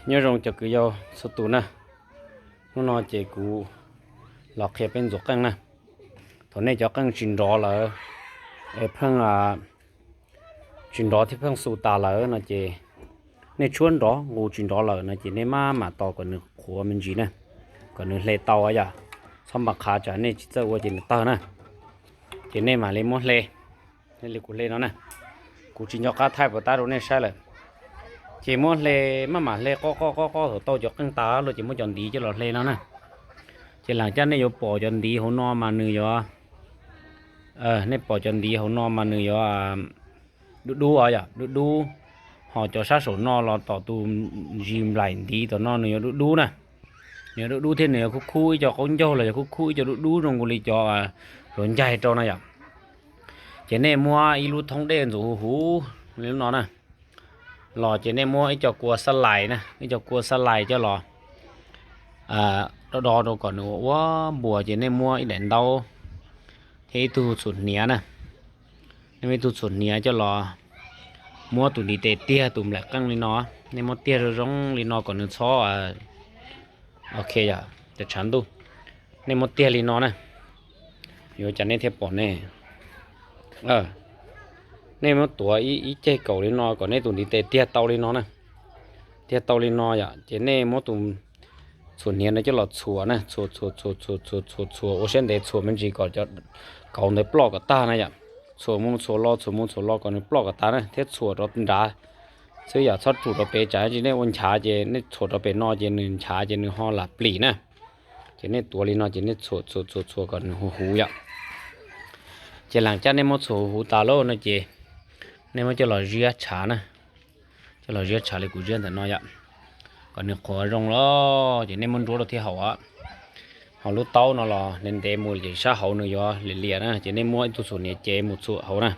Nyob zoo cov kwv yau txhua tus na, hnub no ces kuv los qhia peb ntxuav qeej na. Thaum nej cov qeej tsis nrov lawm, pheej tsis nrov thiab pheej xu tas lawm no ces, nej tshuab nrov nqus tsis nrov lawm no ces nej maj mam tos kom nws qhuav me ntsis na, kom nws hle tau yom. Txhob npam qhav tsam nej tsis txawj ua ces nws tawg na. Ces nej mam li muab hle, li kuv hle no na. Kuv tsis nco qab thaij puas tab rau nej saib lawm. Ces muab hle, maj mam hle qoj qoj qoj qoj thaum tau cov qeej tas lawm ces muab cov ntiv coj los hle no na. Ces lam caj nej yuav pom cov ntiv hauv no mas nws yuav, nej pom cov ntiv hauv no mas nws yuav dub dub os yom, dub dub. Ho cov sab saum no los tom tus ntsis nplaim ntiv tom no nws yuav dub dub na. Nws yuav dub dub thiab nws yuav khub khub ib co qaub ncaug los yog khub khub ib co dub dub zoo nkaus li cov hluav ncaig rau no yom. Ces nej muab ib lub thoob dej ntxuav huv huv li no na, los ces nej muab ib co kua xab lais na, ib co kua xab lais coj los do do rau kom nws ua ua npuas ces nej muab ib daim ntaub thiab ib tug txhuam hniav na. Nej muab ib tug txhuam hniav coj los muab tus ntiv tes tiag tus nplaim qeej li no, nej muab tiag zoo zoo li no kom nws txhob, ok, yog cov tshav ntuj, nej muab tiag li no na, yuav cas nej thiaj pom ne. Nej muab tuav ib ceg kaum li no kom nej tus ntiv tes tiag tau li no na. Tiag tau li no yom, ces nej muab tus txhuam hniav no coj los txhuam na, txhuam txhuam txhuam txhuam txhuam txhuam ua siab ntev, txhuam me ntsis kom cov kauv ntawd ploj kom tag na yom. Txhuam mus txhuam los, txhuam mus txhuam los kom nws ploj kom tag na, thiab txhuam rau nrad xwb yom, txhob txhuam rau pem tsam tsis nej ua nchav ces nej txhuam rau pem no ces nws nchav ces nws ho lam plim na. Ces nej tuav li no ces nej txhuam txhuam txhuam txhuam kom nws huv huv yom. Ces lam caj nej muab txhuam huv huv tas lawm no ces nej muab coj los ziab tshav na, coj los ziab tshav li kuv ziab ntawm no yom, kom nws qhuav zoo los ces nej muab nruab rau thiab haus. Ho lub taub no los ntev ntev mus ces sab hauv nws yuav liam liam na, ces nej muab ib tug txhuam hniav cev mus txhuam hauv na,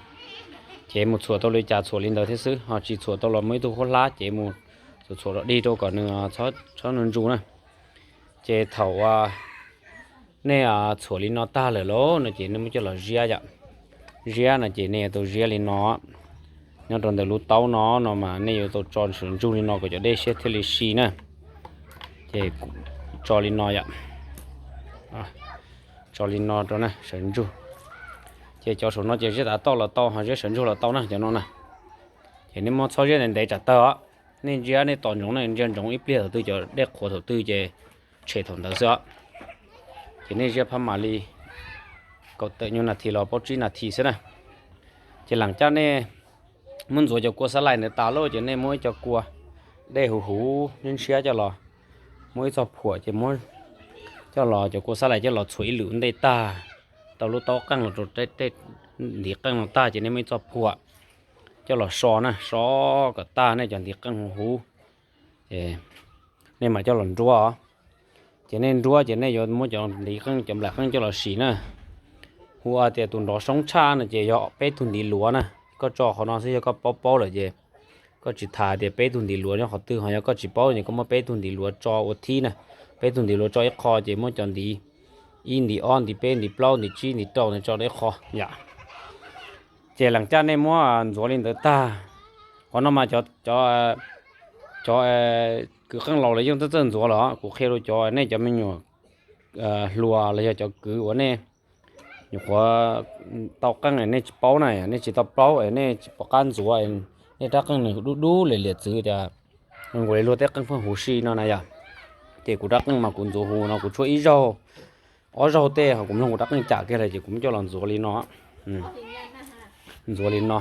cev mus txhuam tau li cas txhuam li ntawd thiab xwb, ho tsis txhuam tau los muaj ib tug huab hlab cev mus txhuam txhuam rau dig rau kom nws txhob nws ntsus na. Ces thaum nej txhuam li no tag lawm lauj no ces nej muab coj los ziab yom. Ziab no ces nej yuav tau ziab li no, nyob rau ntawm lub taub no no mas nej yuav tau tso sawv ntsug li no kom cov dej siab thiaj li si na. Ces tso li no yom, tso li no rau na sawv ntsug. Ces cov saum no ces ziab tav toj los tau, ho ziab sawv ntsug los tau na cov no na. Ces nej muab txhob ziab ntev ntev tsam tawg os, nej ziab nej tos ntsoov na, ntsia ntsoov ib pliag thaum twg cov dej qhuav thaum twg ces tshem thaum ntawd xwb os. Ces nej ziab phab mam li kaum tawm nyuag nas this los plaub tsib nas this xwb na. Ces lam caj nej muab ntxuav cov kua xab lais ntawd tas lawm ces nej muab ib co kua dej huv huv ntshiab ntshiab coj los, muab ib txoj phuam ces muab coj los cov kua xab lais coj los txhuam ib lwm ntej tag, tau lub taub qeej los rau tej ntiv qeej no tag ces nej muab ib txoj phuam coj los so na, so kom tag nej cov ntiv qeej huv huv, nej mam coj los nruab os. Ces nej nruab ces nej yuav muab cov ntiv qeej cov nplaim qeej coj los sim na. Hu ua tias tus nrov soob tshaj no ces yog peb tug ntiv luav na. Koj tso qhov no xwb, yog koj paub paub lawm ces koj tsis tas tias peb tug ntiv luav nyob qhov twg, ho yog koj tsis paub ces koj muab peb tug ntiv luav tso ua thib na. Peb tug ntiv luav tso ib qho ces muab cov ntiv ib, ntiv ob, ntiv peb, ntiv plaub, ntiv tsib, ntiv rau ntawd tso rau ib qho yom. Ces lam caj nej muab ntxuav li ntawd tag. Qhov no mas cov, cov kwv qeej laus lawv yeej txawj txawj ntxuav lawm, kuv qhia rau cov nej cov me nyuam hluas los yog cov kwv uas nej nyuam qhuav tau qeej nej tsis paub na, nej tsis tau paub es nej tsis pom qab ntxuav, nej rab qeej nws dub dub li liam txwv tias nkaus li luag tej qeej pheej huv si no na yom. Ces kuv rab qeej mas kuv ntxuav huv no kuv tshuab ib zaug ob zaug tej ho kuv mloog kuv rab qeej cam kiag lawm ces kuv muab coj los ntxuav li no. Ntxuav li no.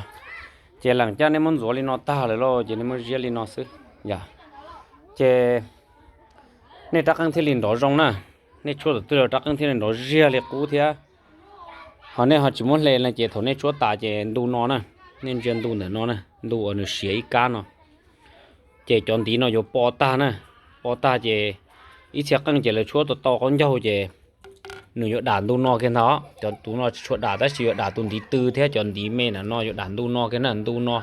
Ces lam caj nej muab ntxuav li no tag lawm lauj ces nej muab ziab li no xwb yom. Ces nej rab qeej thiaj li nrov zoo na. Nej tshuab thaum twg los rab qeej thiaj li nrov ziag li qub thiab. Ho nej ho tsis muab hle no ces thaum nej tshuab tas ces ntu no na, nej ntsia ntu ntawm no na, ntu uas nws siav ib kab no, ces cov ntiv no yuav po tag na. Po tag ces ib txhia qeej ces lawv tshuab tau tau qaub ncaug ces nws yuav dam ntu no kiag ntag. Cov tus no tsis tshua dam tab sis yuav dam tus ntiv tw thiab cov ntiv me ntawm no yuav dam ntu no kiag na. Ntu no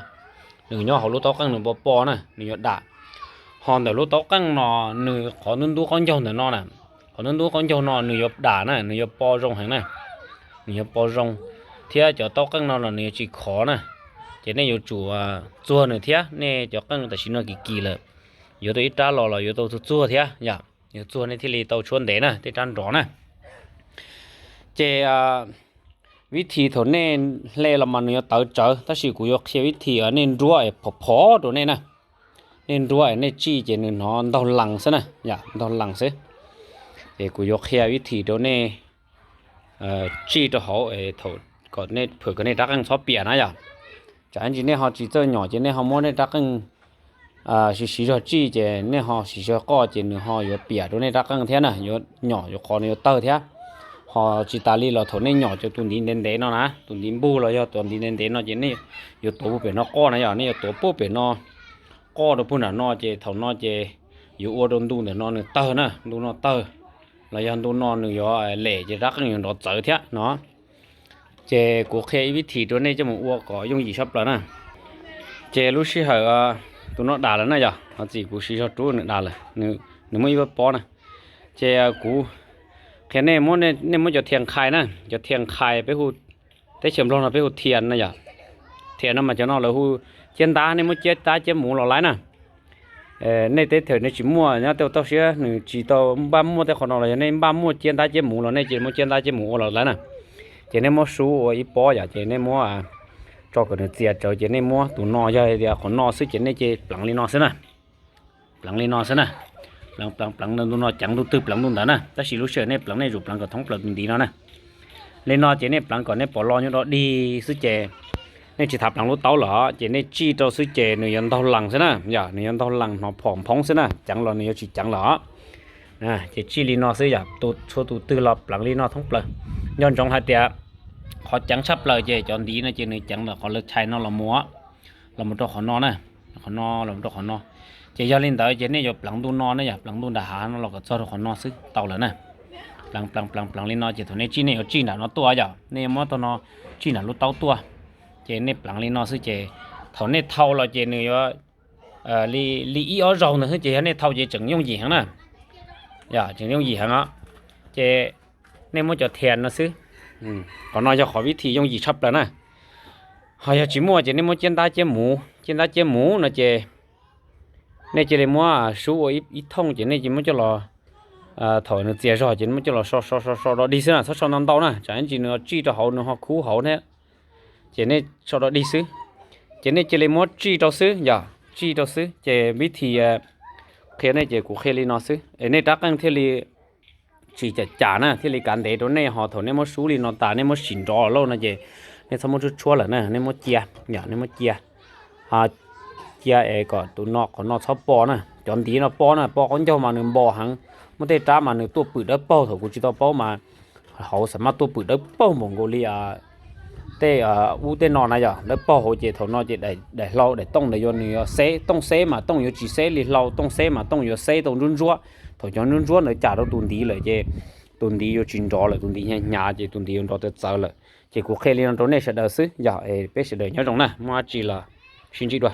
nws nyob hauv lub taub qeej nws po po na, nws yuav dam. Ho ntawm lub taub qeej no nws qhov ntub ntub qaub ncaug ntawm no na, qhov ntub ntub qaub ncaug no nws yuav dam na, nws yuav po zoo heev na. Nws yuav po zoo, thiab cov taub qeej no los nws yuav tsis khov na. Ces nej yuav tsum txuag nws thiab, nej cov qeej tam sim no kim kim lawm, yuav tau ib rab los los yuav tau txuag txuag thiab yom, yuav txuag nej thiaj li tau tshuab ntev na, tej rab nrov na. Ces vib thim thaum nej hle los mas nws yuav tawv tsawv, tab sis kuv yuav qhia vib thim nej nruab es phov phov rau nej na. Nej nruab es nej tsij ces nws hnov ntaug lees xwb na, yom, ntaug lees xwb. Es kuv yuav qhia vib thim rau nej tsij rau hauv, kom nej phwm kom nej rab qeej txhob piam na yom. Tsam ib ntsis nej ho tsis txawj nyom ces nej ho muab nej rab qeej siv siv zog tsij ces nej ho siv zog qoj ces nws ho yuav piam rau nej rab qeej thiab na, yuav nyom yuav qhov nws yuav tawg thiab. Ho tsis tas li los thaum nej nyom cov tus ntiv ntev ntev no na, tus ntiv npug los yog tus ntiv ntev ntev no ces nej yuav tuav puag pem no qoj na yom, nej yuav tuav puag pem no qoj rau puag nram no ces thaum no ces yuav ua rau ntu ntawm no nws tawg na, ntu no tawg, los yog ntu no nws yuav lem ces rab qeej yuav nrov txawv thiab no. Ces kuv qhia ib vib thim rau nej coj mus ua kom yooj yim tshaj plaws na. Ces lub sij hawm tus no dam lawm na yom, thov txim kuv siv zog rub nws dam lawm, nws muaj ib pob na. Ces kuv qhia nej, nej muab cov thias nqhais na, cov thias nqhais peb hu, teb chaws Nplog no peb hu thias na yom. Thias no mas cov no lawv hu ciab ntab, nej muab ciab ntab ciab muv los laib na. Nej teb chaws nej tsis muaj nyob tej toj siab nws tsis tau npaj muaj tej qhov no los yog nej npaj muaj ciab ntab ciab muv los nej cia li muab ciab ntab ciab muv ua los laib na. Ces nej muab sub ua ib pob yom, ces nej muab tso kom nws txias tsawv ces nej muab tus no yog tias qhov no xwb ces nej cia li pleev li no xwb na. Pleev li no xwb na. Pleev pleev pleev ntu no ceev ntu twg pleev ntu ntawd na, tab sis lub sij hawm nej pleev nej yuav pleev kom thoob plaws tus ntiv no na. Li no ces nej pleev kom nej pom lo nyob do dig xwb ces nej tsis tas pleev lub taub lawm ces nej tsij rau xwb ces nws yuav ntaug lees xwb na, yom, nws yuav ntaug lees hnov phom nphoob xwb na, ceev los nws yuav tsis ceev lawm. Ces tsij li no xwb yom, txhua tus twg los pleev li no thoob plaws. Nco ntsoov hais tias qhov ceev tshaj plaws ces cov ntiv no ces nws ceev ntawm qhov lawv chais no los mus, los mus rau qhov no na, qhov no los mus rau qhov no. Ces yog li ntawd ces nej yuav pleev ntu no ne yom, pleev ntu nram hav no los kom txog rau qhov no xwb tau lawm na. Pleev pleev pleev pleev li no ces thaum nej tsij nej yuav tsij nram no tuaj yom, nej yuav muab tau no tsij nram lub taub tuaj. Ces nej pleev li no xwb ces thaum nej thau los ces nws yuav li ib ob zaug ntawd xwb ces yog nej thau ces tseem yooj yim heev na. Yom, tseem yooj yim heev os. Ces nej muab cov thias no xwb. Qhov no yog qhov vib thim yooj yim tshaj plaws na. Ho yog tsis muaj ces nej muab ciab ntab ciab muv, ciab ntab ciab muv no ces nej cia li muab sub ua ib thooj ces nej cia li muab coj los, thaum nws txias zog ces muab coj los so so so so do dig xwb na, txhob so ntau ntau na, tsam ib ntsis nws tsij rau hauv nws ho khub hauv thiab. Ces nej so do dig xwb. Ces nej cia li muab tsij rau xwb yom, tsij rau xwb ces vib thim qhia nej ces kuv qhia li no xwb es nej rab qeej thiaj li tsis cam cam na, thiaj li kav ntev rau nej. Ho thaum nej muab sub li no tas nej muab sim nrov lauj no ces nej txhob muab tshuab tshuab lawm na, nej muab cia, yom, nej muab cia, cia es kom tus no qhov no txhob po na, cov ntiv no po na, po qaub ncaug mas nws npo heev, muaj tej rab mas nws tuaj pwm dawb paug, thaum kuv tsis tau paub mas hauv xam maj tuaj pwm dawb paug npaum nkaus li tej ub tej no na yom, dawb paug hauv ces thaum no ces daim hlau daim tooj ntawd yuav nws yuav xeb, tooj xeb mas tooj yuav tsis xeb li hlau, tooj xeb mas tooj yuav xeb tau ntsuab ntsuab. Thaum cov ntsuab ntsuab ntawd cam rau tus ntiv lawm ces tus ntiv yuav tsis nrov lawm, tus ntiv hnyav hnyav ces tus ntiv yuav nrov txawv txawv lawm. Ces kuv qhia li no rau nej sawv daws xwb, yog es peb sawv daws nyob zoo na, muaj dab tsi los sib ntsib dua.